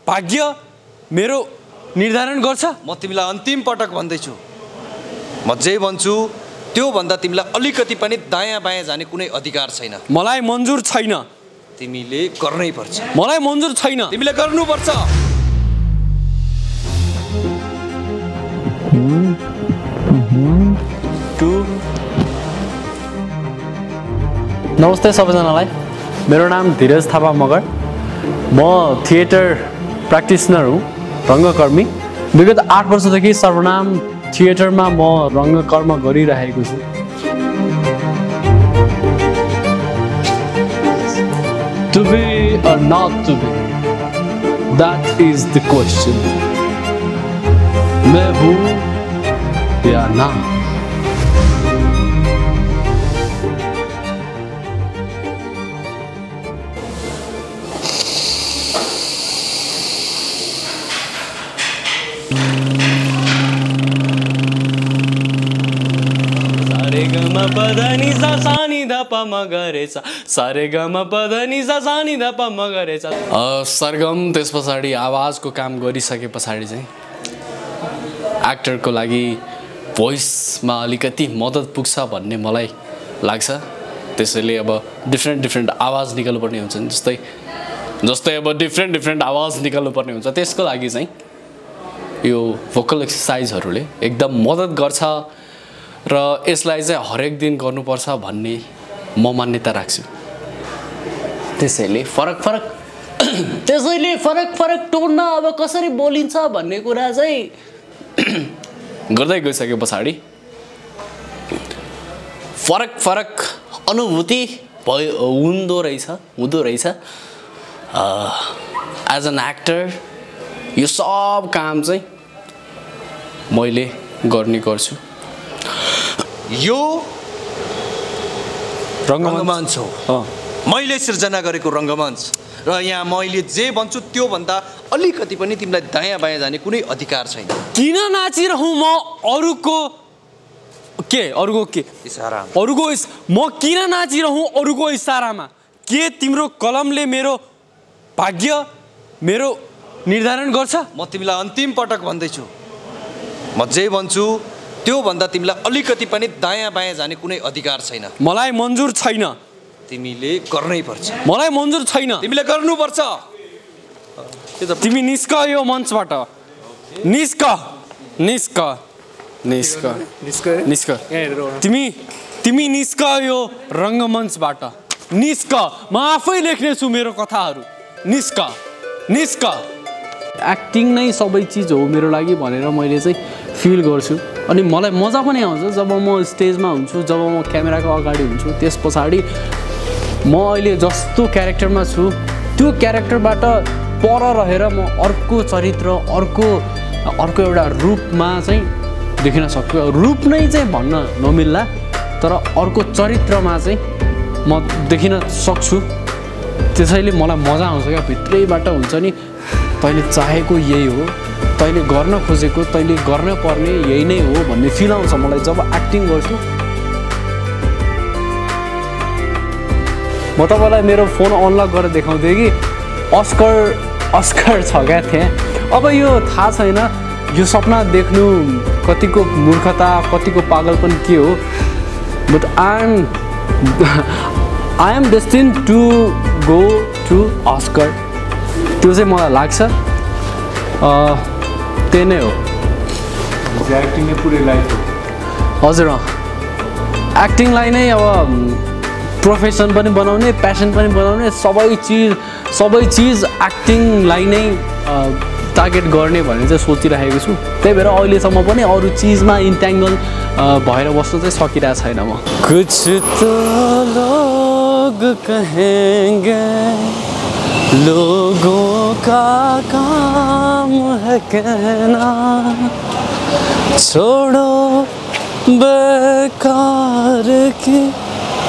भाग्य मेरो निर्धारण गर्छ। म तिमीलाई अन्तिम पटक भन्दैछु, म जे भन्छु त्यो भन्दा तिमीलाई अलिकति पनि दायाँ बायाँ जाने कुनै अधिकार छैन। मलाई मन्जुर छैन। तिमीले गर्नै पर्छ। मलाई मन्जुर छैन। तिमीले गर्नुपर्छ। नमस्ते सबैजनालाई, मेरो नाम धीरज थापा मगर। म थिएटर प्र्याक्टिसनर हुँ, रङ्गकर्मी। विगत 8 वर्षदेखि सर्वनाम थिएटरमा म रङ्गकर्म गरिरहेको छु। To be or not to be, that is the question. मैं हूँ या ना। सरगम त्यस पछाडि आवाजको काम गरिसके पछाडि चाहिँ एक्टरको लागि भोइसमा अलिकति मद्दत पुग्छ भन्ने मलाई लाग्छ। त्यसैले अब डिफ्रेन्ट आवाज निकाल्नुपर्ने हुन्छ नि, जस्तै अब डिफ्रेन्ट आवाज निकाल्नुपर्ने हुन्छ। त्यसको लागि चाहिँ यो भोकल एक्सर्साइजहरूले एकदम मद्दत गर्छ र यसलाई चाहिँ हरेक दिन गर्नुपर्छ भन्ने म मान्यता राख्छु। त्यसैले फरक टोनमा अब कसरी बोलिन्छ भन्ने कुरा चाहिँ गर्दै गइसके पछाडि फरक अनुभूति हुँदो रहेछ। एज एन एक्टर यो सब काम चाहिँ मैले गर्ने गर्छु। यो रङ्गमञ्च हो, मैले सिर्जना गरेको रङ्गमञ्च, र यहाँ मैले जे भन्छु त्यो भन्दा अलिकति पनि तिमीलाई दायाँ बायाँ जाने कुनै अधिकार छैन। किन नाचिरहँ म अरूको म किन नाचिरहँ अरूको इसारामा? के तिम्रो कलमले मेरो भाग्य मेरो निर्धारण गर्छ? म तिमीलाई अन्तिम पटक भन्दैछु, म जे भन्छु त्यो भन्दा तिमीलाई अलिकति पनि दायाँ बायाँ जाने कुनै अधिकार छैन। मलाई मन्जुर छैन। तिमीले गर्नै पर्छ। मलाई मन्जुर छैन। तिमीले गर्नुपर्छ। तिमी निस्क यो मञ्चबाट, निस्क। तिमी निस्क यो रङ्गमञ्चबाट, निस्क। म आफै लेख्नेछु मेरो कथाहरू। निस्क। एक्टिङ नै सबै चिज हो मेरो लागि भनेर मैले चाहिँ फिल गर्छु। अनि मलाई मजा पनि आउँछ जब म स्टेजमा हुन्छु, जब म क्यामेराको अगाडि हुन्छु। त्यस पछाडि म अहिले जस्तो क्यारेक्टरमा छु त्यो क्यारेक्टरबाट पर रहेर म अर्को चरित्र, अर्को एउटा रूपमा चाहिँ देखिन सक्छु। रूप नै चाहिँ भन्न नमिल्ला, तर अर्को चरित्रमा चाहिँ म देखिन सक्छु। त्यसैले मलाई मजा आउँछ क्या, भित्रैबाट हुन्छ नि तैँले चाहेको यही हो, तैँले गर्न खोजेको, तैँले गर्न पर्ने यही नै हो भन्ने फिल आउँछ मलाई जब एक्टिङ गर्छु। म तपाईँलाई मेरो फोन अनलक गरेर देखाउँथेँ कि अस्कर छ क्या थिएँ। अब यो थाहा छैन यो सपना देख्नु कतिको मूर्खता, कतिको पागलपन के हो, but I am destined to go to Oscar. त्यो चाहिँ मलाई लाग्छ। त्यही नै हो। एक्टिङ नै पुरै लाइफ हो। हजुर, एक्टिङलाई नै अब प्रोफेसन पनि बनाउने, प्यासन पनि बनाउने, सबै चिज एक्टिङलाई नै टार्गेट गर्ने भनेर चाहिँ सोचिरहेको छु। त्यही भएर अहिलेसम्म पनि अरू चिजमा इन्ट्याङ्गल भएर बस्नु चाहिँ सकिरहेको छैन म। कुछ तो लोग कहेंगे, लोगों का काम है कहना, छोड़ो बेकार की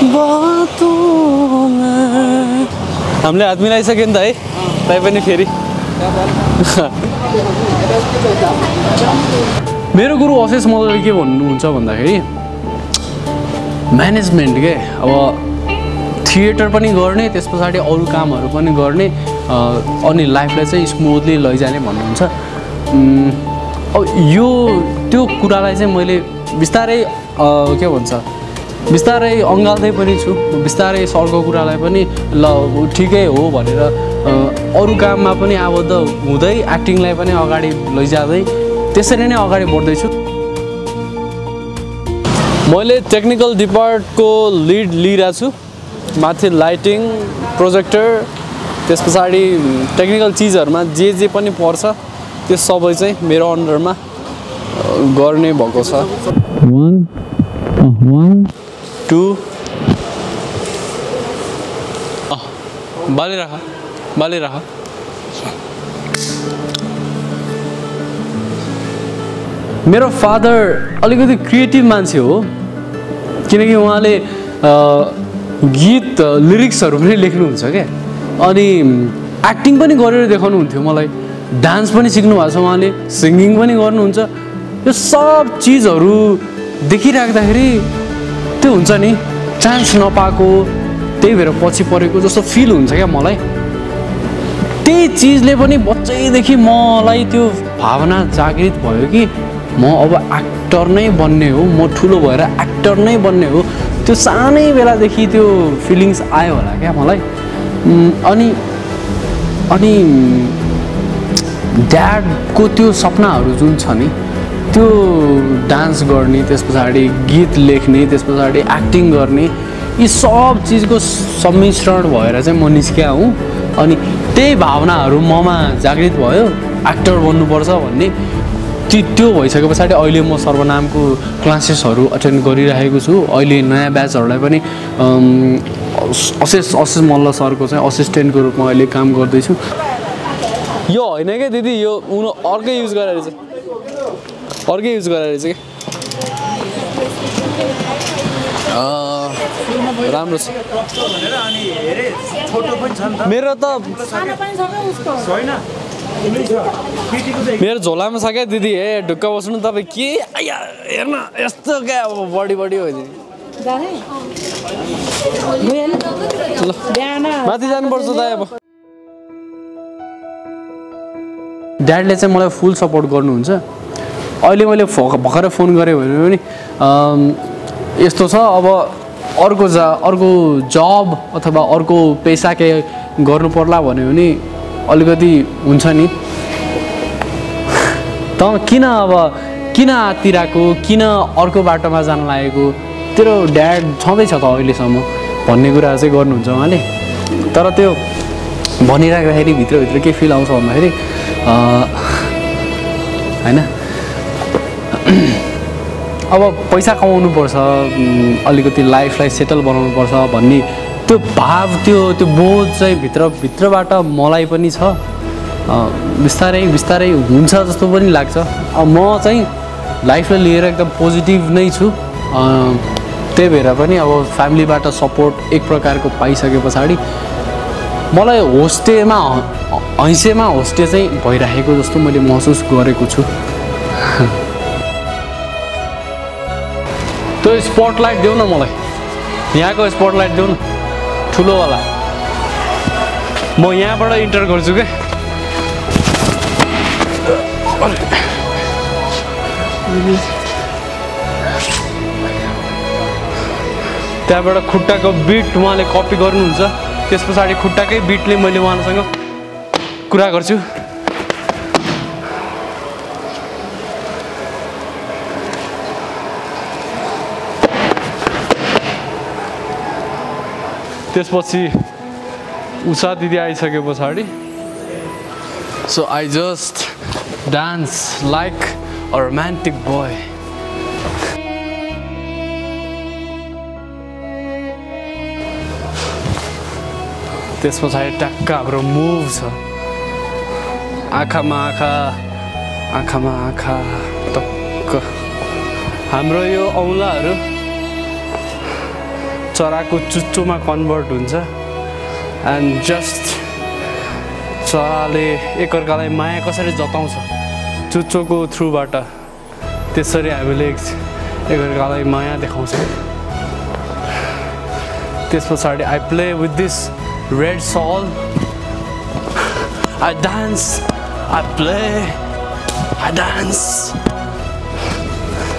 बातों में। हामीले हात मिलाइसक्यो नि त है, तै पनि फेरि मेरो गुरु अशेष मल्लले के भन्नुहुन्छ भन्दाखेरि म्यानेजमेन्ट के, अब थिएटर पनि गर्ने, त्यस पछाडि अरू कामहरू पनि गर्ने, अनि लाइफलाई चाहिँ स्मुथली लैजाने भन्नुहुन्छ। अब यो त्यो कुरालाई चाहिँ मैले बिस्तारै के भन्छ बिस्तारै अँगाल्दै पनि छु, बिस्तारै सरको कुरालाई पनि ल ठिकै हो भनेर अरू काममा पनि आबद्ध हुँदै एक्टिङलाई पनि अगाडि लैजाँदै त्यसरी नै अगाडि बढ्दैछु। मैले टेक्निकल डिपार्टको लिड लिइरहेको छु, माथि लाइटिङ, प्रोजेक्टर, त्यस पछाडि टेक्निकल चिजहरूमा जे पनि पर्छ त्यो सबै चाहिँ मेरो अन्डरमा गर्ने भएको छ। 1 2 बाली राख मेरो फादर अलिकति क्रिएटिभ मान्छे हो, किनकि उहाँले गीत लिरिक्सहरू पनि लेख्नुहुन्छ क्या, अनि एक्टिङ पनि गरेर देखाउनुहुन्थ्यो मलाई, डान्स पनि सिक्नु भएको छ उहाँले, सिङ्गिङ पनि गर्नुहुन्छ। यो सब चिजहरू देखिराख्दाखेरि त्यो हुन्छ नि चान्स नपाएको, त्यही भएर पछि परेको जस्तो फिल हुन्छ क्या मलाई। त्यही चिजले पनि बच्चैदेखि मलाई त्यो भावना जागृत भयो कि म अब एक्टर नै बन्ने हो, म ठुलो भएर एक्टर नै बन्ने हो। त्यो सानै बेलादेखि त्यो फिलिङ्स आयो होला क्या मलाई। अनि ड्याडको त्यो सपनाहरू जुन छ नि, त्यो डान्स गर्ने, त्यस पछाडि गीत लेख्ने, त्यस पछाडि एक्टिङ गर्ने, यी सब चिजको सम्मिश्रण भएर चाहिँ म निस्किया हुँ। अनि त्यही भावनाहरू ममा जागृत भयो एक्टर बन्नुपर्छ भन्ने। त्यो भइसके पछाडि अहिले म सर्वनामको क्लासेसहरू अटेन्ड गरिरहेको छु। अहिले नयाँ ब्याचहरूलाई पनि अशिष मल्ल सरको चाहिँ असिस्टेन्टको रूपमा अहिले काम गर्दैछु। यो होइन क्या दिदी, यो अर्कै युज गरेर चाहिँ राम्रो छ। मेरो त मेरो झोलामा छ क्या दिदी। हे ढुक्क बस्नु तपाईँ, के हेर्न यस्तो क्या अब बडी हो दिदी। माथि जानुपर्छ त अब। ड्याडले चाहिँ मलाई फुल सपोर्ट गर्नुहुन्छ। अहिले मैले भर्खर फोन गरेँ भने पनि यस्तो छ, अब अर्को जब अथवा अर्को पेसा केही गर्नु पर्ला भन्यो भने अलिकति हुन्छ नि, त किन आतिरहेको, किन अर्को बाटोमा जान लागेको, तेरो ड्याड छँदैछ त अहिलेसम्म भन्ने कुरा चाहिँ गर्नुहुन्छ उहाँले। तर त्यो भनिराख्दाखेरि भित्रभित्र के फिल आउँछ भन्दाखेरि होइन, अब पैसा कमाउनुपर्छ, अलिकति लाइफलाई सेटल बनाउनुपर्छ भन्ने त्यो भाव, त्यो बोध चाहिँ भित्रबाट मलाई पनि छ। बिस्तारै हुन्छ जस्तो पनि लाग्छ। अब म चाहिँ लाइफलाई लिएर एकदम पोजिटिभ नै छु। त्यही भएर पनि अब फ्यामिलीबाट सपोर्ट एक प्रकारको पाइसके पछाडि मलाई होस्टेमा होस्टे चाहिँ भइरहेको जस्तो मैले महसुस गरेको छु। त्यो स्पटलाइट देऊ न मलाई, यहाँको स्पटलाइट देऊ न, ठुलोवाला। म यहाँबाट इन्टर गर्छु क्या। त्यहाँबाट खुट्टाको बिट उहाँले कपी गर्नुहुन्छ, त्यस पछाडि खुट्टाकै बिटले मैले उहाँसँग कुरा गर्छु। त्यसपछि उषा दिदी आइसके पछाडि so I just dance like a romantic boy. त्यस पछाडि ट्याक्क हाम्रो मुभ छ, आँखामा आँखा टक्क। हाम्रो यो औँलाहरू चराको चुच्चोमा कन्भर्ट हुन्छ एन्ड जस्ट चराले एकअर्कालाई माया कसरी जताउँछ चुच्चोको थ्रुबाट, त्यसरी हामीले एकअर्कालाई माया देखाउँछ। त्यस पछाडि I play with this red सल I dance, I play, I dance.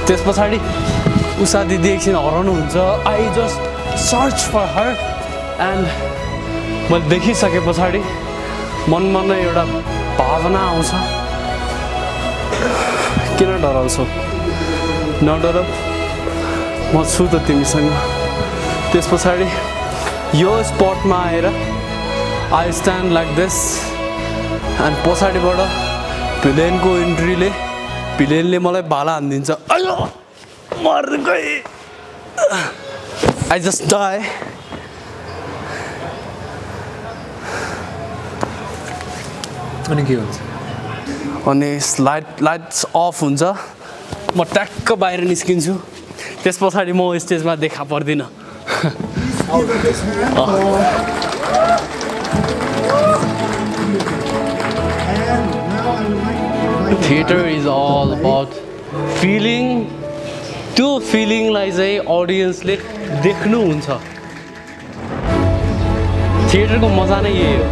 त्यस पछाडि उषा दिदी एकछिन हराउनुहुन्छ. I just search for her and मैले देखिसके पछाडि मनमा नै एउटा भावना आउँछ. किन डराउँछौ? नडराउ, म छु त तिमीसँग. त्यस पछाडि यो स्पटमा आएर I stand like this and पछाडिबाट भिलेनको इन्ट्रीले भिलेनले मलाई भाला हानिदिन्छ. अयो मर गए. I just die. अनि के हुन्छ? अनि लाइट्स अफ हुन्छ. म ट्याक्क बाहिर निस्किन्छु. त्यस पछाडि म स्टेजमा देखा पर्दिनँ. Theater is all about feeling. त्यो फिलिङलाई चाहिँ अडियन्सले देख्नुहुन्छ. थिएटरको मजा नै यही हो.